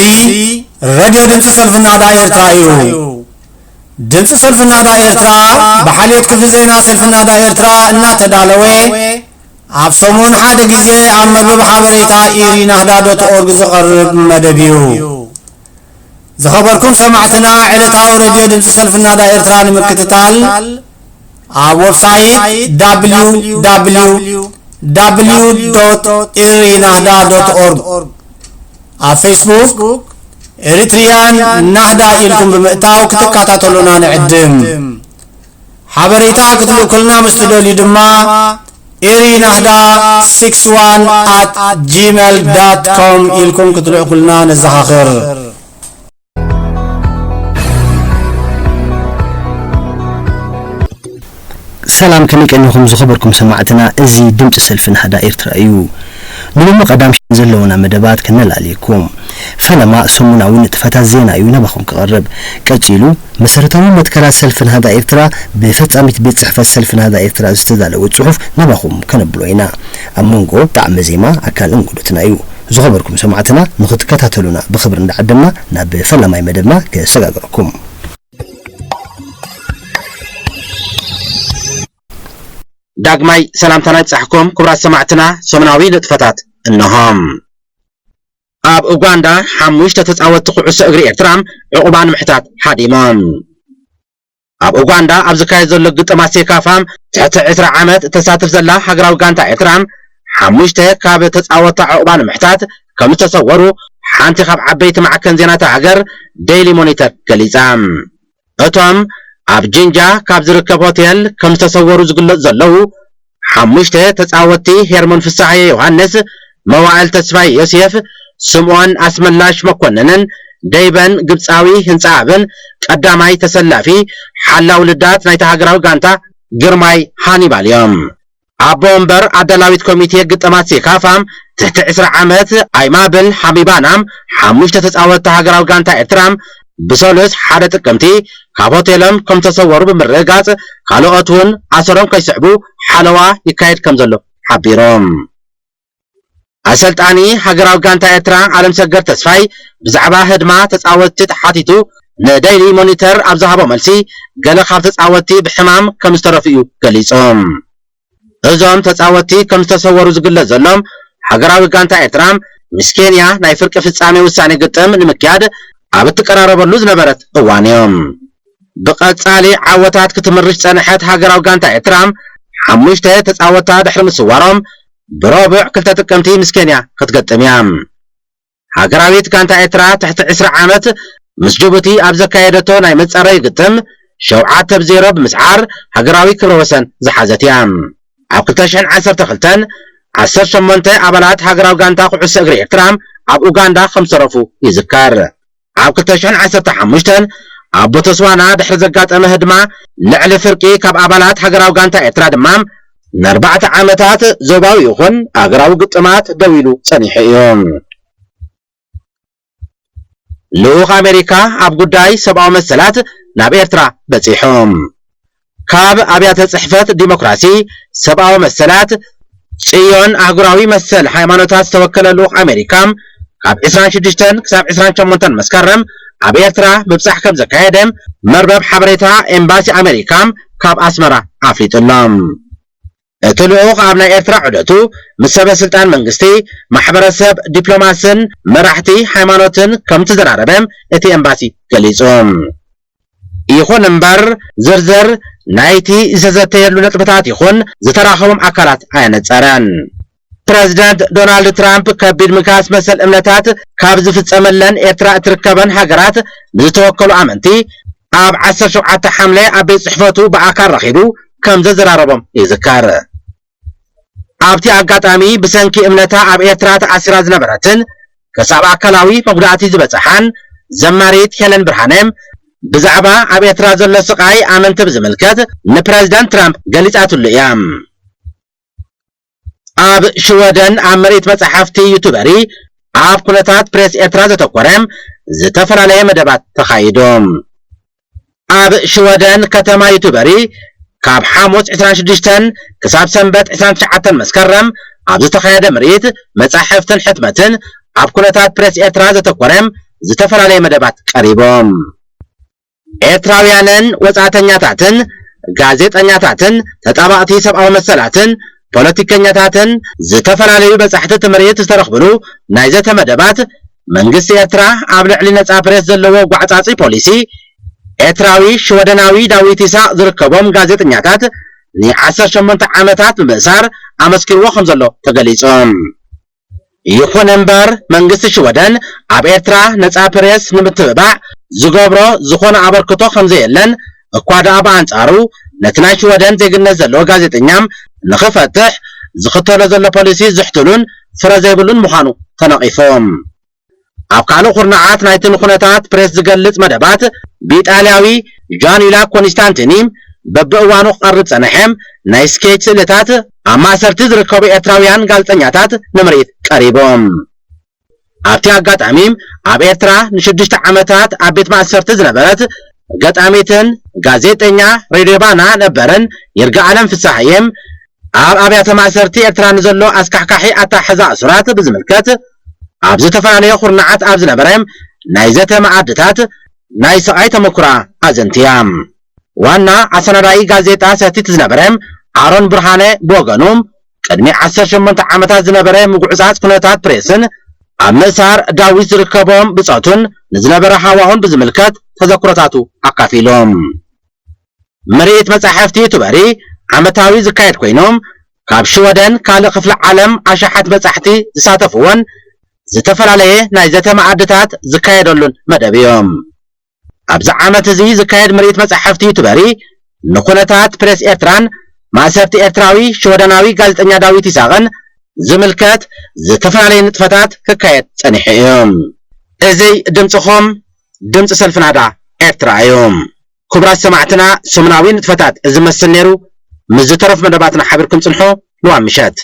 እዚ ሬድዮ ድምፂ ሰልፊ ናህዳ ኤርትራ እዩ። ድምፂ ሰልፊ ናህዳ ኤርትራ ብሓልዮት ክፍሊ ዜና ሰልፊ ናህዳ ኤርትራ እናተዳለወ ኣብ ሰሙን ሓደ ግዜ ኣብ መርበብ ሓበሬታ ኢሪ ናህዳ ዶት ኦርግ ዝቐርብ መደብ እዩ። ዝኸበርኩም ሰማዕትና፣ ዕለታዊ ሬድዮ ድምፂ ሰልፊ ናህዳ ኤርትራ ንምክትታል ኣብ ዌብሳይት www ኢሪ ናህዳ ዶት ኦርግ፣ ኣብ ፌስቡክ ኤሪትሪያን ናህዳ ኢልኩም ብምእታው ክትከታተሉና ንዕድም። ሓበሬታ ክትልእኩልና ምስ ትደልዩ ድማ ኢሪ ናህዳ six one at gmail dot com ኢልኩም ክትልእኩልና ነዘኻኽር። ሰላም፣ ከመይ ቀኒኹም ዝኸበርኩም ሰማዕትና? እዚ ድምፂ ሰልፊ ናህዳ ኤርትራ እዩ። ንሎሚ ቀዳም ሽም ዘለውና መደባት ከነላልየኩም። ፈለማ ሰሙናዊ ንጥፈታት ዜና እዩ ናባኹም ክቐርብ። ቀጺሉ መሰረታዊ መትከላት ሰልፊ ናህዳ ኤርትራ ብፈጻሚት ቤት ጽሕፈት ሰልፊ ናህዳ ኤርትራ ዝተዳለወ ጽሑፍ ናባኹም ከነብሎ ኢና። ኣብ መንጎ ጣዕመ ዜማ ኣካል እንግዶትና እዩ። ዝኸበርኩም ሰማዕትና፣ ንኽትከታተሉና ብኽብሪ እንዳዓደምና ናብ ፈላማይ መደብና ከሰጋግረኩም። ዳግማይ ሰላምታና ይብጻሕኩም ክቡራት ሰማዕትና፣ ሰሙናዊ ንጥፈታት እንሆ። ኣብ ኡጋንዳ ሓሙሽተ ተጻወትቲ ኩዕሶ እግሪ ኤርትራ ዕቑባ ንምሕታት ሃዲሞም። ኣብ ኡጋንዳ ኣብ ዝካየድ ዘሎ ግጥማት ሴካፋ ትሕቲ ዕስራ ዓመት እተሳትፍ ዘላ ሃገራዊ ጋንታ ኤርትራ ሓሙሽተ ካብ ተጻወትታ ዕቑባ ንምሕታት ከም ዝተሰወሩ ሓንቲ ካብ ዓበይቲ ማዕከን ዜናታት ሃገር ዴይሊ ሞኒተር ገሊጻ። እቶም ኣብ ጅንጃ ካብ ዝርከብ ሆቴል ከም ዝተሰወሩ ዝግለጹ ዘለዉ ሓሙሽተ ተጻወትቲ ሄርሞን ፍስሃየ ዮሃንስ፣ መዋእል ተስፋይ ዮሴፍ፣ ስምኦን ኣስመላሽ መኮንንን ደይበን ግብጻዊ ህንጻኣብን ቀዳማይ ተሰላፊ ሓላው ልዳት ናይታ ሃገራዊ ጋንታ ግርማይ ሃኒባል እዮም። ኣቦ ወንበር ኣዳላዊት ኮሚቴ ግጥማት ሴካፋ ትሕቲ ዕስራ ዓመት ኣይማብል ሃሚባና ሓሙሽተ ተጻወትቲ ሃገራዊ ጋንታ ኤርትራ ብሰሉስ ሓደ ጥቅምቲ ካብ ሆቴሎም ከም ተሰወሩ ብምርግጋጽ ካልኦት እውን ኣሰሮም ከይስሕቡ ሓለዋ ይካየድ ከም ዘሎ ሓቢሮም። ኣሰልጣኒ ሃገራዊ ጋንታ ኤርትራ ኣለምሰገድ ተስፋይ ብዛዕባ ህድማ ተጻወትቲ ተሓቲቱ ንደይሊ ሞኒተር ኣብ ዝሃቦ መልሲ ገለ ካብ ተጻወትቲ ብሕማም ከም ዝተረፉ እዩ ገሊጹ። እዞም ተጻወትቲ ከም ዝተሰወሩ ዝግለጽ ዘሎ ሃገራዊ ጋንታ ኤርትራ ምስ ኬንያ ናይ ፍርቂ ፍጻሜ ውሳኔ ግጥም ንምክያድ ኣብ እትቀራረበሉ ዝነበረት እዋን እዮም። ብቐጻሊ ዓወታት ክትምርሽ ዝጸንሐት ሃገራዊ ጋንታ ኤርትራ ሓሙሽተ ተጻወታ ድሕሪ ምስዋሮም ብረቡዕ ክልተ ጥቅምቲ ምስ ኬንያ ክትገጥም እያ። ሃገራዊት ጋንታ ኤርትራ ትሕቲ ዕስራ ዓመት ምስ ጅቡቲ ኣብ ዘካየደቶ ናይ መጻረዪ ግጥም ሸውዓተ ብ ዜሮ ብምስዓር ሃገራዊ ክብረ ወሰን ዝሓዘት እያ። ኣብ ክልተ ሽሕን ዓሰርተ ክልተን ዓሰርተ ሸሞንተ ኣባላት ሃገራዊ ጋንታ ኩዕሶ እግሪ ኤርትራ ኣብ ኡጋንዳ ከም ዝተረፉ ይዝከር። ኣብ ክልተ ሽሕን ዓሰርተ ሓሙሽተን ኣብ ቦተስዋና ድሕሪ ዘጋጠመ ህድማ ልዕሊ ፍርቂ ካብ ኣባላት ሃገራዊ ጋንታ ኤርትራ ድማ ንኣርባዕተ ዓመታት ዞባዊ ይኹን ሃገራዊ ግጥማት ደው ኢሉ ጸኒሑ እዩ። ልኡኽ ኣሜሪካ ኣብ ጉዳይ ሰብኣዊ መሰላት ናብ ኤርትራ በጺሑ። ካብ ኣብያተ ጽሕፈት ዲሞክራሲ፣ ሰብኣዊ መሰላት፣ ጽዮን ኣህጉራዊ መሰል ሃይማኖታት ዝተወከለ ልኡኽ ኣሜሪካ ካብ ዕስራን ሽዱሽተን ክሳብ ዕስራን ሸሞንተን መስከረም ኣብ ኤርትራ ምብጻሕ ከም ዘካየደ መርበብ ሓበሬታ ኤምባሲ ኣሜሪካ ካብ ኣስመራ ኣፍሊጡ ኣሎ። እቲ ልኡኽ ኣብ ናይ ኤርትራ ዑደቱ ምስ ሰበ ስልጣን መንግስቲ፣ ማሕበረሰብ ዲፕሎማስን መራሕቲ ሃይማኖትን ከም ዝተዘራረበ እቲ ኤምባሲ ገሊጹ። ይኹን እምበር ዝርዝር ናይቲ ዝተዘተየሉ ነጥብታት ይኹን ዝተራኸቦም ኣካላት ኣየነጸረን። ፕረዚደንት ዶናልድ ትራምፕ ከቢድ ምንካስ መሰል እምነታት ካብ ዝፍጸመለን ኤርትራ እትርከበን ሃገራት ንዝተወከሉ ኣመንቲ ኣብ ዓሰርተ ሸውዓተ ሓምለ ኣብ ቤት ጽሕፈቱ ብኣካል ረኺቡ ከም ዘዘራረቦም ይዝከር። ኣብቲ ኣጋጣሚ ብሰንኪ እምነታ ኣብ ኤርትራ ተኣሲራ ዝነበረትን ክሳብ ኣካላዊ መጉዳእቲ ዝበጽሓን ዘማሪት ሄለን ብርሃነ ብዛዕባ ኣብ ኤርትራ ዘሎ ስቓይ ኣመንቲ ብዝምልከት ንፕረዚደንት ትራምፕ ገሊጻትሉ እያ። ኣብ ሽወደን ኣብ ምርኢት መጻሕፍቲ ዩቱበሪ ኣብ ኩነታት ፕሬስ ኤርትራ ዘተኮረ ዝተፈላለየ መደባት ተኻይዱ። ኣብ ሽወደን ከተማ ዩቱበሪ ካብ ሓሙስ ዕስራን ሽዱሽተን ክሳብ ሰንበት ዕስራን ትሽዓተን መስከረም ኣብ ዝተኻየደ ምርኢት መጻሕፍትን ሕትመትን ኣብ ኩነታት ፕሬስ ኤርትራ ዘተኮረ ዝተፈላለየ መደባት ቀሪቦም። ኤርትራውያንን ወጻእተኛታትን፣ ጋዜጠኛታትን፣ ተጣባቕቲ ሰብኣዊ መሰላትን፣ ፖለቲከኛታትን፣ ዝተፈላለዩ በጻሕቲ ትምህርቲ ዝተረኽብሉ ናይ ዘተ መደባት፣ መንግስቲ ኤርትራ ኣብ ልዕሊ ነጻ ፕሬስ ዘለዎ ጓዕጻጺ ፖሊሲ፣ ኤርትራዊ ሽወደናዊ ዳዊት ይስሐቅ ዝርከቦም ጋዜጠኛታት ንዓሰርተ ሸሞንተ ዓመታት ብምእሳር ኣመስኪርዎ ከም ዘሎ ተገሊጹ። ይኹን እምበር መንግስቲ ሽወደን ኣብ ኤርትራ ነጻ ፕሬስ ንምትብባዕ ዝገብሮ ዝኾነ ኣበርክቶ ከም ዘየለን እኳ ደኣ ብኣንጻሩ ነቲ ናይ ሽወደን ዜግነት ዘለዎ ጋዜጠኛ ንኽፈትሕ ዝኽተሎ ዘሎ ፖሊሲ ዝሕትሉን ፍረ ዘይብሉን ምዃኑ ተነቒፉ። ኣብ ካልእ ኩርናዓት ናይቲ ንኩነታት ፕሬስ ዝገልጽ መደባት ብኢጣልያዊ ጃንዩላ ኮንስታንቲኒ በብእዋኑ ክቐርብ ጸንሐ ናይ ስኬች ስእልታት ኣብ ማእሰርቲ ዝርከቡ ኤርትራውያን ጋዜጠኛታት ንምርኢት ቀሪቡ። ኣብቲ ኣጋጣሚ ኣብ ኤርትራ ንሽዱሽተ ዓመታት ኣብ ቤት ማእሰርቲ ዝነበረት ገጣሚትን ጋዜጠኛ ሬድዮ ባና ነበርን ይርጋኣለም ፍሳሐየ ኣብ ኣብያተ ማእሰርቲ ኤርትራ ንዘሎ ኣስካሕካሒ ኣተሓሕዛ እሱራት ብዝምልከት ኣብ ዝተፈላለየ ኩርናዓት ኣብ ዝነበረ ናይ ዘተ መኣድታት ናይ ስቓይ ተመኩራ ኣዘንትያ። ዋና ኣሰናዳኢ ጋዜጣ ሰቲት ዝነበረ ኣሮን ብርሃነ ብወገኑ ቅድሚ ዓሰርተ ሸሞንተ ዓመታት ዝነበረ ምጉዕጻጽ ኩነታት ፕሬስን ኣብ ምእሳር ዳዊት ዝርከቦም ብጾቱን ንዝነበረ ሃዋሁን ብዝምልከት ተዘክሮታቱ ኣካፊሎም። ምርኢት መጻሕፍቲ ዩቱበሪ ዓመታዊ ዝካየድ ኮይኑ ካብ ሽወደን ካልእ ክፍሊ ዓለም ኣሽሓት በጻሕቲ ዝሳተፍዎን ዝተፈላለየ ናይ ዘተ መኣድታት ዝካየደሉን መደብ እዩ። ኣብዚ ዓመት እዚ ዝካየድ ምርኢት መጻሕፍቲ ዩቱበሪ ንኩነታት ፕሬስ ኤርትራን ማእሰርቲ ኤርትራዊ ሽወደናዊ ጋዜጠኛ ዳዊት ይስሐቅን ዝምልከት ዝተፈላለየ ንጥፈታት ክካየድ ጸኒሑ እዩ። እዚ ድምጽኹም ድምጺ ሰልፊ ናዳ ኤርትራ እዩ። ክቡራት ሰማዕትና ሰሙናዊ ንጥፈታት እዚ መስል ነይሩ። ምስ ዝተረፉ መደባትና ሓቢርኩም ጽንሑ። ልዋም ምሸት።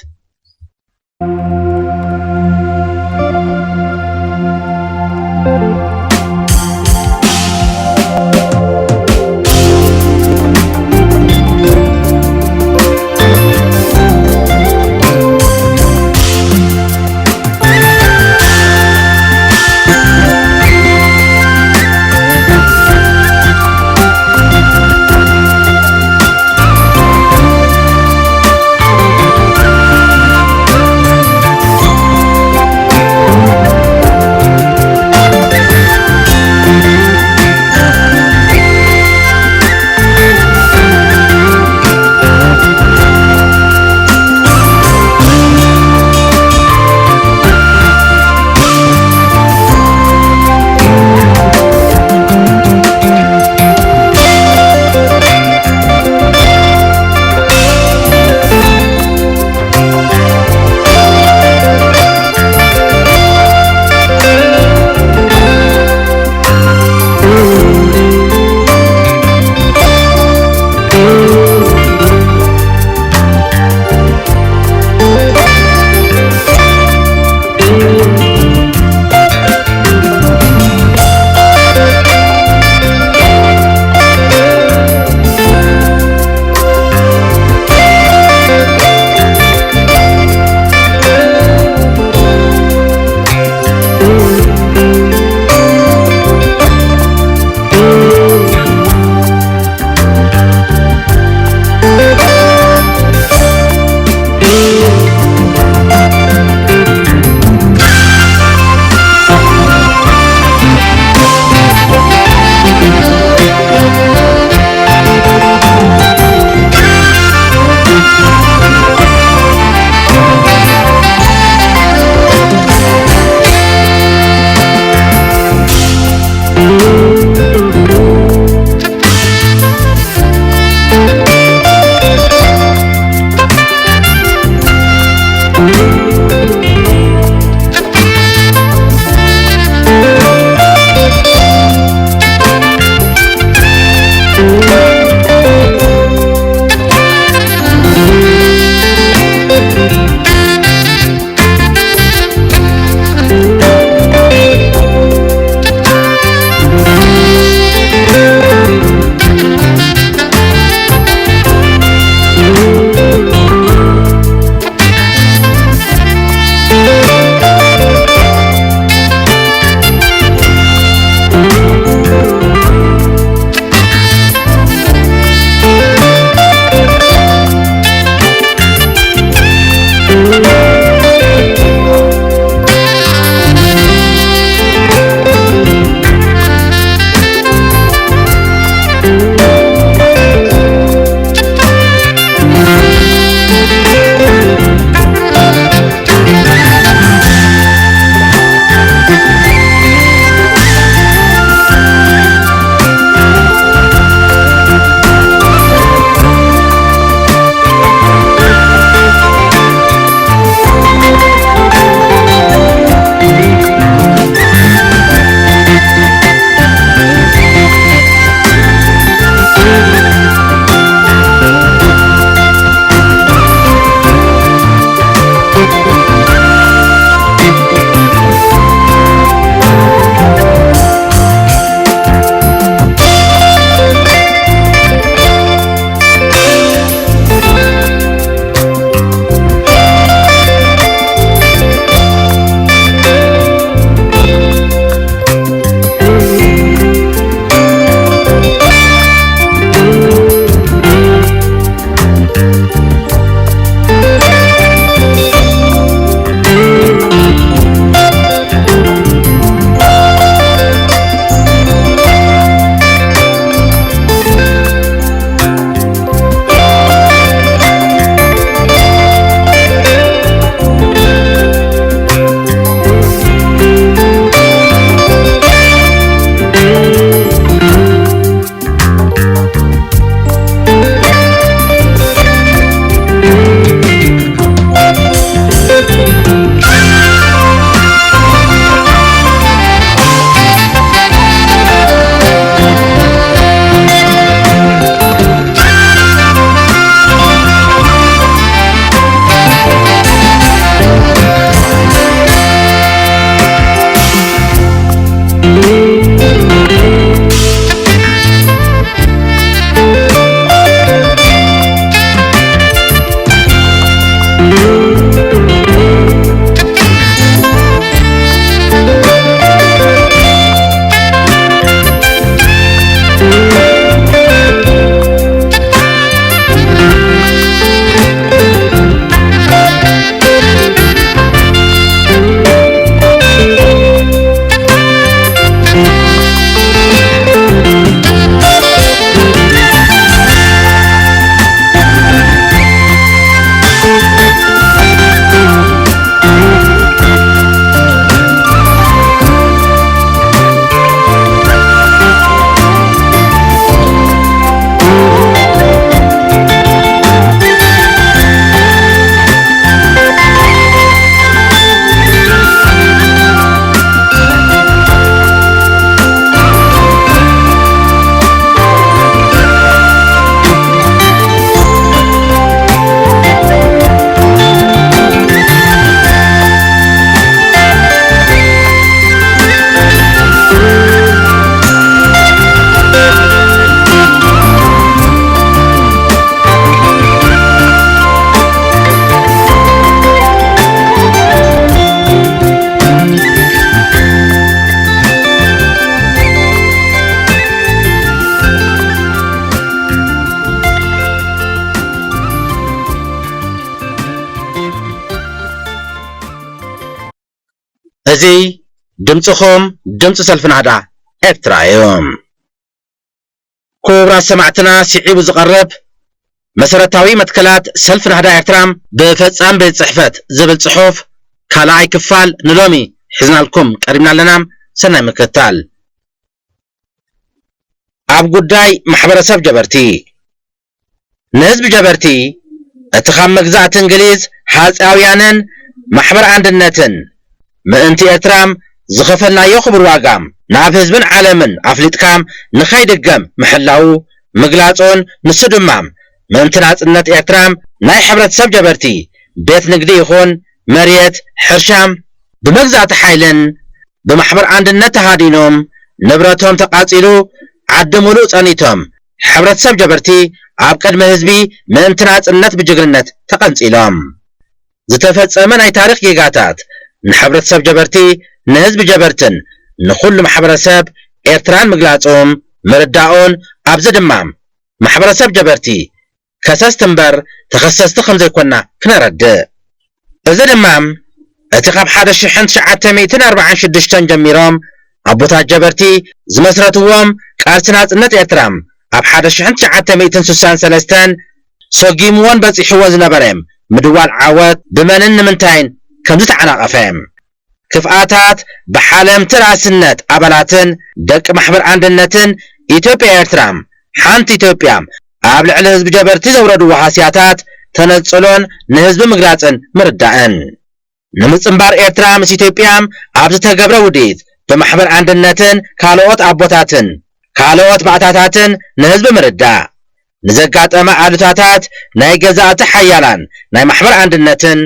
እዚ ድምፅኹም ድምፂ ሰልፊ ናህዳ ኤርትራ እዩ። ክቡራት ሰማዕትና፣ ስዒቡ ዝቐርብ መሰረታዊ መትከላት ሰልፊ ናህዳ ኤርትራ ብፈጻም ቤት ጽሕፈት ዝብል ጽሑፍ ካልኣይ ክፋል ንሎሚ ሒዝናልኩም ቀሪብና ኣለና። ሰናይ ምክትታል። ኣብ ጉዳይ ማሕበረሰብ ጀበርቲ፣ ንህዝቢ ጀበርቲ እቲ ካብ መግዛእቲ እንግሊዝ፣ ሃፀያውያንን ማሕበር ኣንድነትን ምእንቲ ኤርትራ ዝኸፈልናዮ ክቡር ዋጋ ናብ ህዝብን ዓለምን ኣፍሊጥካ ንኸይድገም ምሕላው ምግላጹን፣ ንሱ ድማ ምእንቲ ናጽነት ኤርትራ ናይ ሕብረተሰብ ጀበርቲ ቤት ንግዲ ይኹን መሬት፣ ሕርሻ ብመግዛእቲ ሓይልን ብማሕበር ኣንድነት ተሃዲኖም ንብረቶም ተቓጺሉ ዓዲ ሙሉእ ጸኒቶም፣ ሕብረተሰብ ጀበርቲ ኣብ ቅድሚ ህዝቢ ምእንቲ ናጽነት ብጅግንነት ተቐንጺሎም። ዝተፈጸመ ናይ ታሪኽ ጌጋታት ንሕብረተሰብ ጀበርቲ፣ ንህዝቢ ጀበርትን ንኹሉ ማሕበረሰብ ኤርትራን ምግላጾም ምርዳኦን፣ ኣብዚ ድማ ማሕበረሰብ ጀበርቲ ከሰስቲ እምበር ተኸሰስቲ ከም ዘይኮና ክነረድእ። እዚ ድማ እቲ ካብ ሓደ ሽሕን ትሽዓተ ሚእትን ኣርባዓን ሽዱሽተን ጀሚሮም ኣቦታት ጀበርቲ ዝመስረትዎም ቃልሲ ናጽነት ኤርትራ ኣብ ሓደ ሽሕን ትሽዓተ ሚእትን ስሳን ሰለስተን ሰጊምዎን በጺሕዎ ዝነበረ ምድዋል ዓወት ብመንን ንምንታይን ከም ዝተዓናቐፈ፣ ክፍኣታት ብሓለምቲ ራእስነት ኣባላትን ደቂ ማሕበር ኣንድነትን ኢትዮጵያ ኤርትራ ሓንቲ ኢትዮጵያ ኣብ ልዕሊ ህዝቢ ጀበርቲ ዘውረድዎ ሃስያታት ተነጽሎን ንህዝቢ ምግላጽን ምርዳእን። ንምጽንባር ኤርትራ ምስ ኢትዮጵያ ኣብ ዝተገብረ ውዲት ብማሕበር ኣንድነትን ካልኦት ኣቦታትን ካልኦት ባእታታትን ንህዝቢ ምርዳእ፣ ንዘጋጠመ ኣሉታታት ናይ ገዛእቲ ሓያላን ናይ ማሕበር ኣንድነትን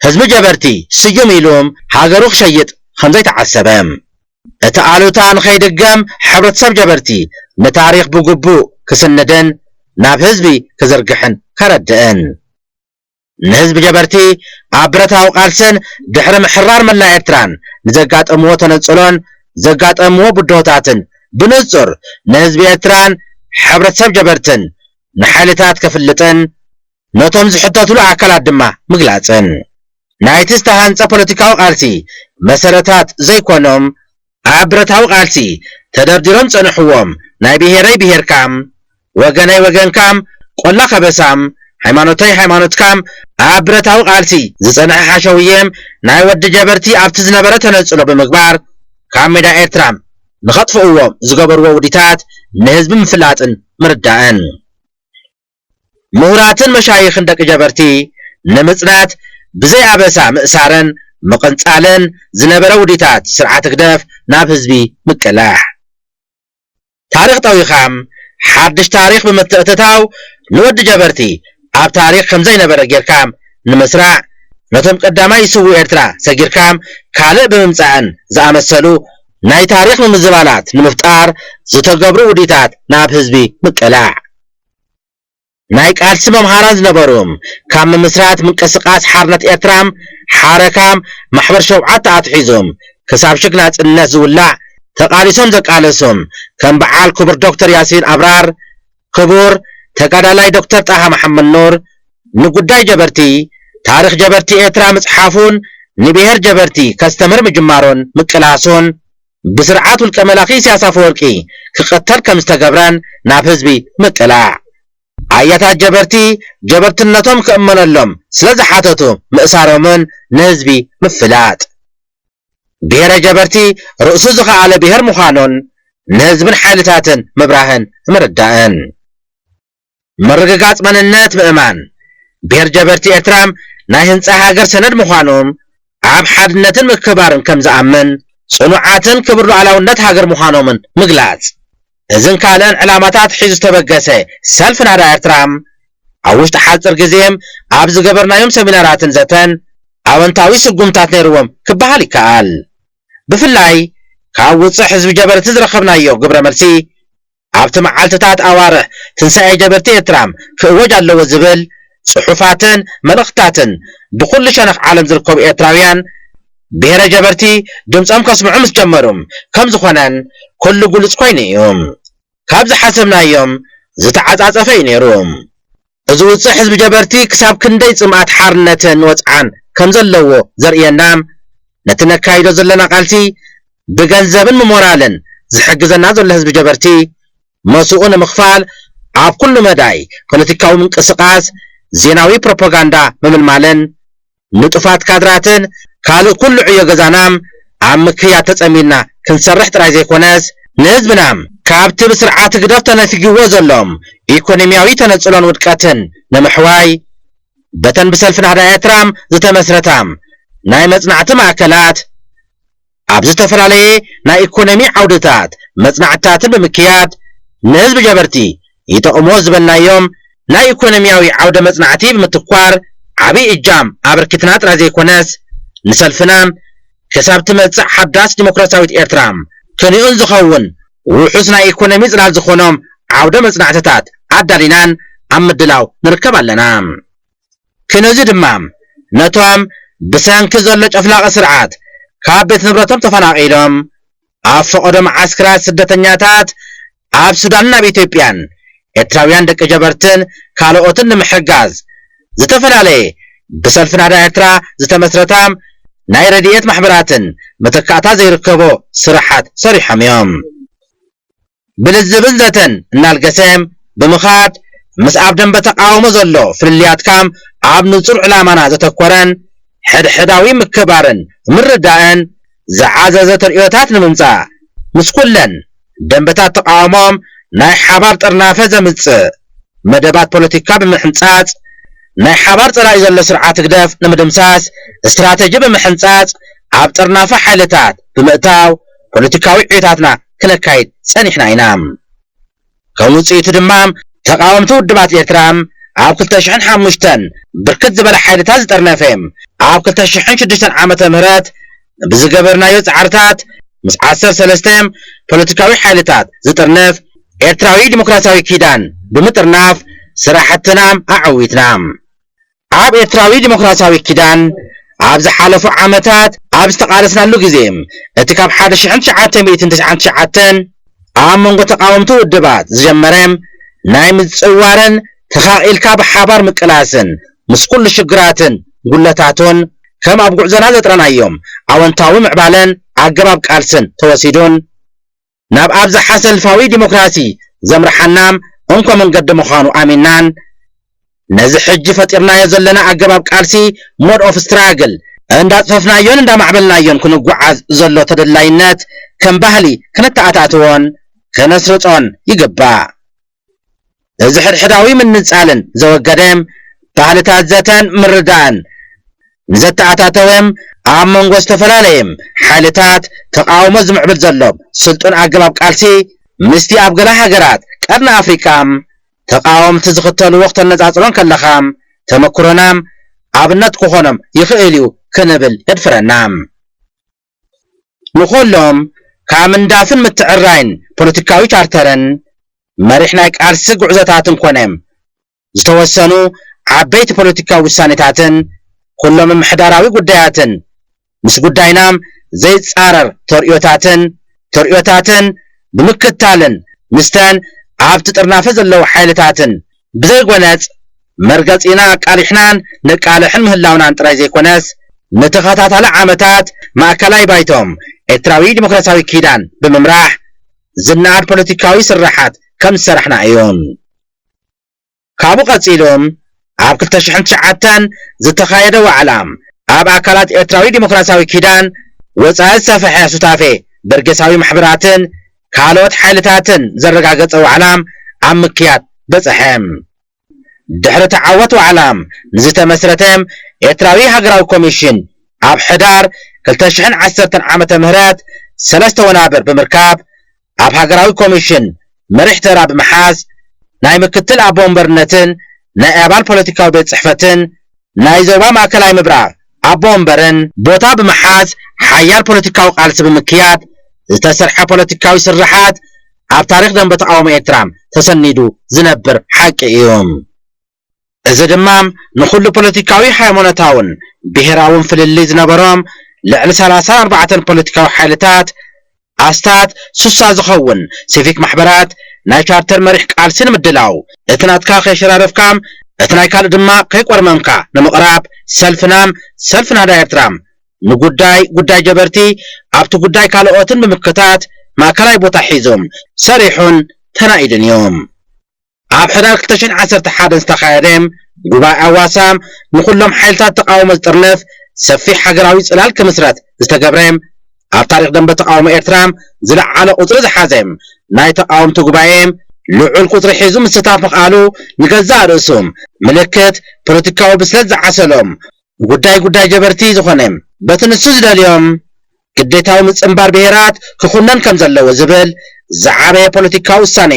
ህዝቢ ጀበርቲ ስዩም ኢሉ ሃገሩ ክሸይጥ ከም ዘይተዓሰበ፣ እቲ ኣሉታ ንኸይድገም ሕብረተሰብ ጀበርቲ ንታሪኽ ብግቡእ ክስንድን ናብ ህዝቢ ክዝርግሕን ከረድእን። ንህዝቢ ጀበርቲ ኣብ ብረታዊ ቃልስን ድሕሪ ምሕራር መላእ ኤርትራን ንዘጋጠምዎ ተነጽሎን ዘጋጠምዎ ብድሆታትን ብንጹር ንህዝቢ ኤርትራን ሕብረተሰብ ጀበርትን ንሓይልታት ከፍልጥን ነቶም ዝሕተቱሉ ኣካላት ድማ ምግላጽን። ናይቲ ዝተሃንጸ ፖለቲካዊ ቃልሲ መሰረታት ዘይኮኖም ኣብ ብረታዊ ቃልሲ ተደርዲሮም ጸንሕዎም ናይ ብሄረይ ብሄርካም፣ ወገነይ ወገንካም፣ ቆላ ከበሳም፣ ሃይማኖተይ ሃይማኖትካም ኣብ ብረታዊ ቃልሲ ዝጸንሐ ሓሸውዬም ናይ ወዲ ጀበርቲ ኣብቲ ዝነበረ ተነጽሎ ብምግባር ካብ ሜዳ ኤርትራ ንኸጥፍእዎም ዝገበርዎ ውዲታት ንህዝቢ ምፍላጥን ምርዳእን። ምሁራትን መሻይኽን ደቂ ጀበርቲ ንምጽናት ብዘይ ኣበሳ ምእሳርን ምቕንጻልን ዝነበረ ውዲታት ስርዓት ህግደፍ ናብ ህዝቢ ምቅላሕ። ታሪኽ ጠዊኻም ሓድሽ ታሪኽ ብምትእትታው ንወዲ ጀበርቲ ኣብ ታሪኽ ከም ዘይነበረ ጌርካም ንምስራዕ ነቶም ቀዳማይ ይስዉ ኤርትራ ሰጊርካም ካልእ ብምምጻእን ዝኣመሰሉ ናይ ታሪኽ ምምዝባላት ንምፍጣር ዝተገብሩ ውዲታት ናብ ህዝቢ ምቅላዕ። ናይ ቃልሲ መምሃራን ዝነበሩ ካብ ምምስራት ምንቅስቃስ ሓርነት ኤርትራ ሓረካም ማሕበር ሸውዓተ ኣትሒዞም ክሳብ ሽግ ናጽነት ዝውላዕ ተቃሊሶም ዘቃለሶም ከም በዓል ክቡር ዶክተር ያሲን ኣብራር፣ ክቡር ተጋዳላይ ዶክተር ጣሃ መሓመድ ኑር ንጉዳይ ጀበርቲ ታሪኽ ጀበርቲ ኤርትራ ምጽሓፉን ንብሔር ጀበርቲ ከስተምር ምጅማሮን ምቅላሶን ብስርዓት ውልቀ መላኺ ኢሳያስ ኣፈወርቂ ክቐተል ከም ዝተገብረን ናብ ህዝቢ ምቅላዕ። ኣያታት ጀበርቲ ጀበርትነቶም ክእመነሎም ስለ ዝሓተቱ ምእሳሮምን ንህዝቢ ምፍላጥ። ብሔረ ጀበርቲ ርእሱ ዝኸኣለ ብሔር ምዃኑን ንህዝብን ሓይልታትን ምብራህን ምርዳእን። ምርግጋጽ መንነት ምእማን። ብሔር ጀበርቲ ኤርትራ ናይ ህንጻ ሃገር ሰነድ ምዃኑ ኣብ ሓድነትን ምክብባርን ከም ዝኣምን ጽኑዓትን ክብር ሉዓላውነት ሃገር ምዃኖምን ምግላጽ። እዝን ካልእን ዕላማታት ሒዙ ዝተበገሰ ሰልፊ ናዳ ኤርትራ ኣብ ውሽጢ ሓጽር ግዜ ኣብ ዝገበርናዮም ሰሚናራትን ዘተን ኣወንታዊ ስጉምታት ነይርዎም ክበሃል ይከኣል። ብፍላይ ካብ ውጽዕ ህዝቢ ጀበርቲ ዝረኸብናዮ ግብረ መልሲ ኣብቲ መዓልትታት ኣዋርሕ ትንሳኤ ጀበርቲ ኤርትራ ክእወጅ ኣለዎ ዝብል ጽሑፋትን መልእኽታትን ብኹሉ ሸነኽ ዓለም ዝርከቡ ኤርትራውያን ብሔረ ጀበርቲ ድምጾም ከስምዑ ምስ ጀመሩ ከም ዝኾነን ኩሉ ግሉጽ ኮይኑ እዩ። ካብ ዝሓሰብናዮም ዝተዓጻጸፈ እዩ ነይሩ። እዚ ውጽዕ ህዝቢ ጀበርቲ ክሳብ ክንደይ ጽምኣት ሓርነትን ወጽዓን ከም ዘለዎ ዘርእየና ነቲ ነካይዶ ዘለና ቃልሲ ብገንዘብን ብሞራልን ዝሕግዘና ዘሎ ህዝቢ ጀበርቲ መስኡ ንምኽፋል ኣብ ኩሉ መዳይ ፖለቲካዊ ምንቅስቃስ ዜናዊ ፕሮፓጋንዳ ምምልማልን ንጡፋት ካድራትን ካልእ ኩሉ ዕዮ ገዛናም ኣብ ምክያድ ተጸሚድና ክንሰርሕ ጥራይ ዘይኮነስ ንህዝብናም ካብቲ ብስርዓት ህግደፍ ተነፊግዎ ዘሎም ኢኮኖሚያዊ ተነጽሎን ውድቀትን ንምሕዋይ በተን ብሰልፊ ናህዳ ኤርትራም ዝተመስረታም ናይ መጽናዕቲ ማእከላት ኣብ ዝተፈላለየ ናይ ኢኮኖሚ ዓውድታት መጽናዕትታትን ብምክያድ ንህዝቢ ጀበርቲ ይጠቕሞ ዝበልናዮም ናይ ኢኮኖሚያዊ ዓውደ መጽናዕቲ ብምትኳር ዓብዪ እጃም ኣበርኪትና ጥራይ ዘይኮነስ ንሰልፍና ክሳብ ትመጽእ ሓዳስ ዲሞክራሲያዊት ኤርትራ ክንኡን ዝኸውን ውሑስ ናይ ኢኮኖሚ ጽላል ዝኾኖም ዓውደ መጽናዕትታት ኣዳሊናን ኣብ ምድላው ንርከብ ኣለና። ክነዚ ድማ ነቶም ብሰንኪ ዘሎ ጨፍላቂ ስርዓት ካብ ቤት ንብረቶም ተፈናቒሎም ኣብ ፈቐዶ መዓስከራት ስደተኛታት ኣብ ሱዳንን ኣብ ኢትዮጵያን ኤርትራውያን ደቂ ጀበርትን ካልኦትን ንምሕጋዝ ዝተፈላለየ ብሰልፊ ናህዳ ኤርትራ ዝተመስረታ ናይ ረድኤት ማሕበራትን መተካእታ ዘይርከቦ ስራሓት ሰሪሖም እዮም። ብልዝብን ዘተን እናልገሰ ብምኻድ ምስ ኣብ ደንበ ተቃውሞ ዘሎ ፍልልያትካም ኣብ ንጹር ዕላማና ዘተኮረን ሕድሕዳዊ ምክባርን ምርዳእን ዝዓዘዘ ተርእዮታት ንምምጻእ ምስ ኩለን ደንበታት ተቃውሞም ናይ ሓባር ጥርናፈ ዘምጽእ መደባት ፖለቲካ ብምሕንጻጽ ናይ ሓባር ጸላኢ ዘሎ ስርዓት ህግደፍ ንምድምሳስ ስትራተጂ ብምሕንጻጽ ኣብ ጥርናፈ ሓይልታት ብምእታው ፖለቲካዊ ዕዮታትና ክነካይድ ጸኒሕና ኢና። ከም ውጽኢቱ ድማ ተቃወምቲ ውድባት ኤርትራ ኣብ ክልተ ሽሕን ሓሙሽተን ብርክት ዝበለ ሓይልታት ዝጠርነፈ ኣብ ክልተ ሽሕን ሽዱሽተን ዓመተ ምህረት ብዝገበርናዮ ጻዕርታት ምስ ዓሰርተ ሰለስተ ፖለቲካዊ ሓይልታት ዝጥርንፍ ኤርትራዊ ዲሞክራሲያዊ ኪዳን ብምጥርናፍ ስራሕትና ኣዐዊትና። ኣብ ኤርትራዊ ዲሞክራሲያዊ ኪዳን ኣብ ዝሓለፉ ዓመታት ኣብ ዝተቓለስናሉ ግዜ እቲ ካብ ሓደ ሽሕን ትሽዓተ ሚእትን ተስዓን ትሽዓተን ኣብ መንጎ ተቃወምቲ ውድባት ዝጀመረ ናይ ምጽዋርን ተኻኢልካ ብሓባር ምቅላስን ምስ ኩሉ ሽግራትን ጉለታቱን ከም ኣብ ጉዕዞና ዘጥረናዮም ኣወንታዊ ምዕባለን ኣገባብ ቃልስን ተወሲዱን ናብ ኣብዝሓ ሰልፋዊ ዲሞክራሲ ዘምርሓና እንኮ መንገዲ ምዃኑ ኣሚናን ነዚ ሕጂ ፈጢርናዮ ዘለና ኣገባብ ቃልሲ mode of struggle እንዳጽፈፍናዮን እንዳማዕበልናዮን ክንጓዓዝ ዘሎ ተደላይነት ከም ባህሊ ክነተኣታትዎን ከነስርጾን ይግባእ። እዚ ሕድሕዳዊ ምንጻልን ዘወገደ ባህልታት ዘተን ምርዳእን ንዘተኣታተወ ኣብ መንጎ ዝተፈላለየ ሓይልታት ተቃውሞ ዝምዕብል ዘሎ ስልጡን ኣገባብ ቃልሲ ምስቲ ኣብ ገለ ሃገራት ቀርኒ ኣፍሪቃ ተቃወምቲ ዝኽተልዎ ክተነጻጽሮን ከለኻ ተመክሮና ኣብነት ክኾኖም ይኽእል እዩ ክንብል የድፍረና። ንኹሎም ካብ ምንዳፍን ምትዕራይን ፖለቲካዊ ቻርተርን መሪሕ ናይ ቃልሲ ጉዕዞታትን ኮነ ዝተወሰኑ ዓበይቲ ፖለቲካዊ ውሳኔታትን ኩሎም ምምሕዳራዊ ጉዳያትን ምስ ጉዳይና ዘይጻረር ተርእዮታትን ተርእዮታትን ብምክታልን ምስተን ኣብቲ ጥርናፈ ዘለዉ ሓይልታትን ብዘይጎነጽ መርገጺና ኣቃሊሕናን ነቃልሕን ምህላውናን ጥራይ ዘይኮነስ ንተኸታታሊ ዓመታት ማእከላይ ባይቶም ኤርትራዊ ዲሞክራሲያዊ ኪዳን ብምምራሕ ዝነኣድ ፖለቲካዊ ስራሓት ከም ዝሰራሕና እዩ። ካብኡ ቀጺሉ ኣብ ክልተ ሽሕን ትሽዓተን ዝተኻየደ ዋዕላ ኣብ ኣካላት ኤርትራዊ ዲሞክራሲያዊ ኪዳን ወጻኢ ዝሰፈሐ ሱታፌ በርጌሳዊ ማሕበራትን ካልኦት ሓይልታትን ዘረጋገጸ ዋዕላ ኣብ ምክያድ በጸሐ። ድሕሪ ተዓወት ዋዕላ ንዝተመስረተ ኤርትራዊ ሃገራዊ ኮሚሽን ኣብ ሕዳር ክልተ ሽሕን ዓሰርተን ዓመተ ምህረት ሰለስተ ወናብር ብምርካብ ኣብ ሃገራዊ ኮሚሽን መሪሕ ተራ ብምሓዝ ናይ ምክትል ኣቦ ወንበርነትን ናይ ኣባል ፖለቲካዊ ቤት ጽሕፈትን ናይ ዞባ ማእከላይ ምብራቕ ኣቦ ወንበርን ቦታ ብምሓዝ ሓያል ፖለቲካዊ ቃልሲ ብምክያድ ዝተሰርሐ ፖለቲካዊ ስርሓት ኣብ ታሪኽ ደንበ ተቃውሞ ኤርትራ ተሰኒዱ ዝነብር ሓቂ እዩ። እዚ ድማ ንኹሉ ፖለቲካዊ፣ ሃይማኖታውን ብሄራውን ፍልልይ ዝነበሮም ልዕሊ ሰላሳን ኣርባዕተን ፖለቲካዊ ሓይልታት ኣስታት ሱሳ ዝኸውን ሲቪክ ማሕበራት ናይ ቻርተር መሪሕ ቃልሲ ንምድላው እቲ ናትካ ከይሸራረፍካ እቲ ናይ ካልእ ድማ ከይቆርመምካ ንምቕራብ ሰልፍናም ሰልፍና ዳይርትራም ንጉዳይ ጉዳይ ጀበርቲ ኣብቲ ጉዳይ ካልኦትን ብምክታት ማእከላይ ቦታ ሒዙም ሰሪሑን ተናኢዱን እዩ። ኣብ ሕዳር ክልተ ሽሕን ዓሰርተ ሓደን ዝተኻየደ ጉባኤ ኣዋሳ ንኹሎም ሓይልታት ተቃውሞ ዝጥርንፍ ሰፊሕ ሃገራዊ ጽላል ክምስረት ዝተገብረ ኣብ ታሪኽ ደንበ ተቃውሞ ኤርትራ ዝለዓለ ቁጽሪ ዝሓዘ ናይ ተቃወምቲ ጉባኤ ልዑል ቁጽሪ ሒዙ ምስታፍ ምኽኣሉ ንገዛእ ርእሱ ምልክት ፖለቲካዊ ብስለት ዝዓሰሎም ጉዳይ ጉዳይ ጀበርቲ ዝኾነ በቲ ንሱ ዝደልዮም ግዴታዊ ምጽንባር ብሄራት ክኹነን ከም ዘለዎ ዝብል ዝዓበየ ፖለቲካዊ ውሳኔ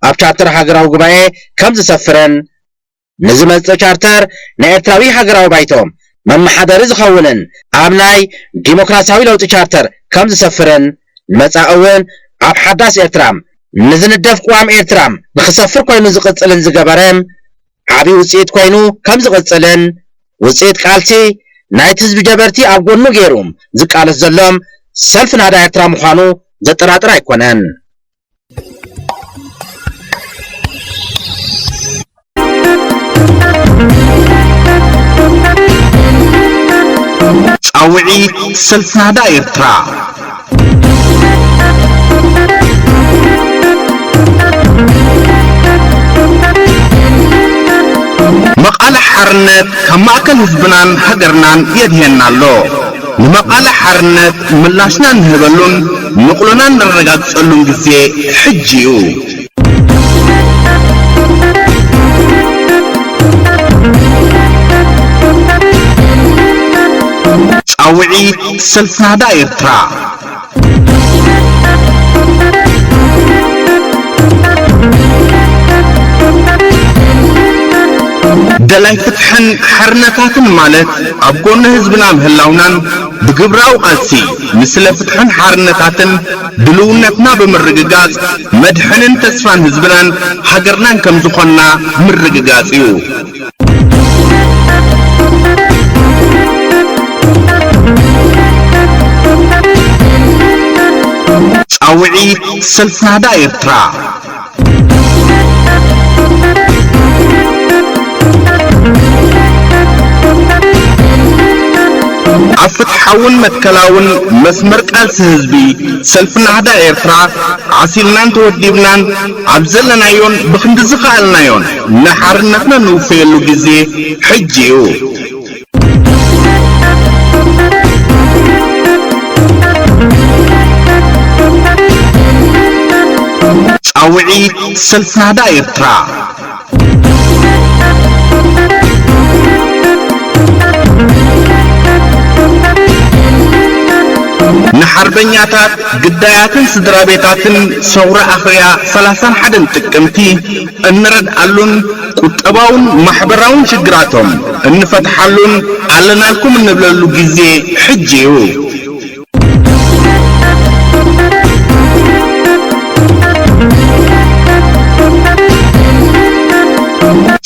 ኣብ ቻርተር ሃገራዊ ጉባኤ ከም ዝሰፍርን ንዝመጽእ ቻርተር ናይ ኤርትራዊ ሃገራዊ ባይቶ መመሓደሪ ዝኸውንን ኣብ ናይ ዲሞክራሲያዊ ለውጢ ቻርተር ከም ዝሰፍርን ንመጻኢ እውን ኣብ ሓዳስ ኤርትራ ንዝንደፍ ቅዋም ኤርትራ ንክሰፍር ኮይኑ ዝቕጽልን ዝገበረ ዓብዪ ውጽኢት ኮይኑ ከም ዝቕጽልን ውጽኢት ቃልሲ ናይቲ ህዝቢ ጀበርቲ ኣብ ጎኑ ገይሩ ዝቃለስ ዘሎ ሰልፊ ናህዳ ኤርትራ ምዃኑ ዘጠራጥር ኣይኮነን። ጻውዒት ሰልፊ ናህዳ ኤርትራ። መቓልሕ ሓርነት ካብ ማእከል ህዝብናን ሃገርናን የድህየና ኣሎ። ንመቓልሕ ሓርነት ምላሽና እንህበሉን ንቕሎና እነረጋግጸሉን ግዜ ሕጂ እዩ። ጻውዒት ሰልፊ ናህዳ ኤርትራ። ደላይ ፍትሕን ሓርነታትን ማለት ኣብ ጎኒ ህዝብና ምህላውናን ብግብራዊ ቃልሲ ንስለ ፍትሕን ሓርነታትን ድልውነትና ብምርግጋጽ መድሕንን ተስፋን ህዝብናን ሃገርናን ከም ዝኾንና ምርግጋጽ እዩ። ጻውዒት ሰልፊ ናህዳ ኤርትራ። ኣብ ፍትሓውን መትከላውን መስመር ቃልሲ ህዝቢ ሰልፊ ናህዳ ኤርትራ ዓሲልናን ተወዲብናን ኣብ ዘለናዮን ብኽንዲ ዝኸኣልናዮን ንሓርነትና ንውፈየሉ ግዜ ሕጂ እዩ። ጻውዒት ሰልፊ ናህዳ ኤርትራ። ንሓርበኛታት ግዳያትን ስድራ ቤታትን ሰውራ ኣኽርያ ሰላሳን ሓደን ጥቅምቲ እንረድኣሉን ቁጠባውን ማሕበራውን ሽግራቶም እንፈትሓሉን ኣለናልኩም እንብለሉ ግዜ ሕጂ እዩ።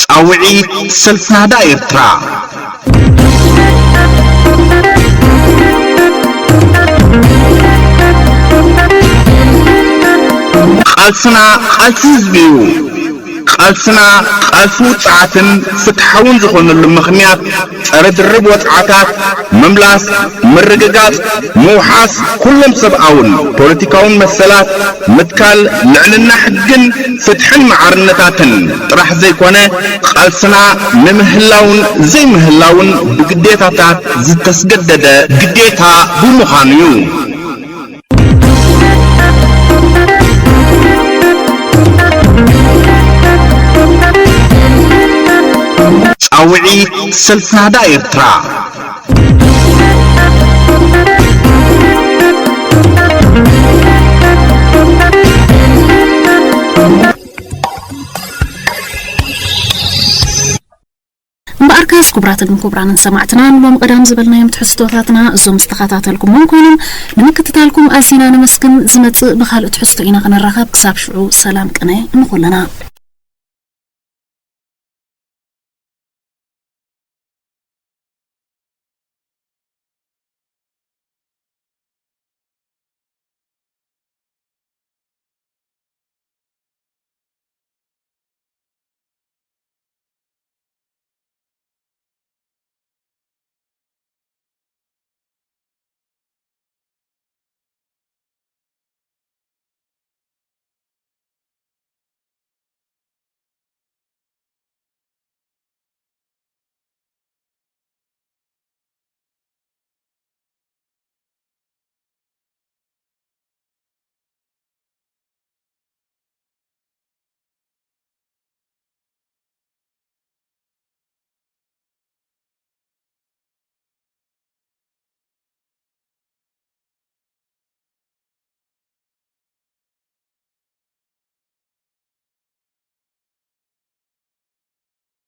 ጻውዒት ሰልፊ ናህዳ ኤርትራ። ቃልስና ቃልሲ ህዝቢ እዩ። ቃልስና ቃልሲ ውጽዓትን ፍትሓውን ዝኾነሉ ምኽንያት ጸረ ድርብ ወጽዓታት፣ ምምላስ፣ ምርግጋጽ፣ ምውሓስ ኩሎም ሰብኣውን ፖለቲካውን መሰላት፣ ምትካል ልዕልና ሕግን ፍትሕን ማዕርነታትን ጥራሕ ዘይኮነ፣ ቃልስና ንምህላውን ዘይምህላውን ብግዴታታት ዝተስገደደ ግዴታ ብምዃኑ እዩ። ጻውዒት ሰልፊ ናህዳ ኤርትራ። እምበኣርከስ ክቡራትን ክቡራንን ሰማዕትና ንሎም ቀዳም ዝበልናዮም ትሕዝቶታትና እዞም ዝተኸታተልኩሞም ኮይኖም ንምክትታልኩም ኣዚና ነመስግን። ዝመጽእ ብኻልእ ትሕዝቶ ኢና ክንራኸብ። ክሳብ ሽዑ ሰላም ቅነ ንኹልና።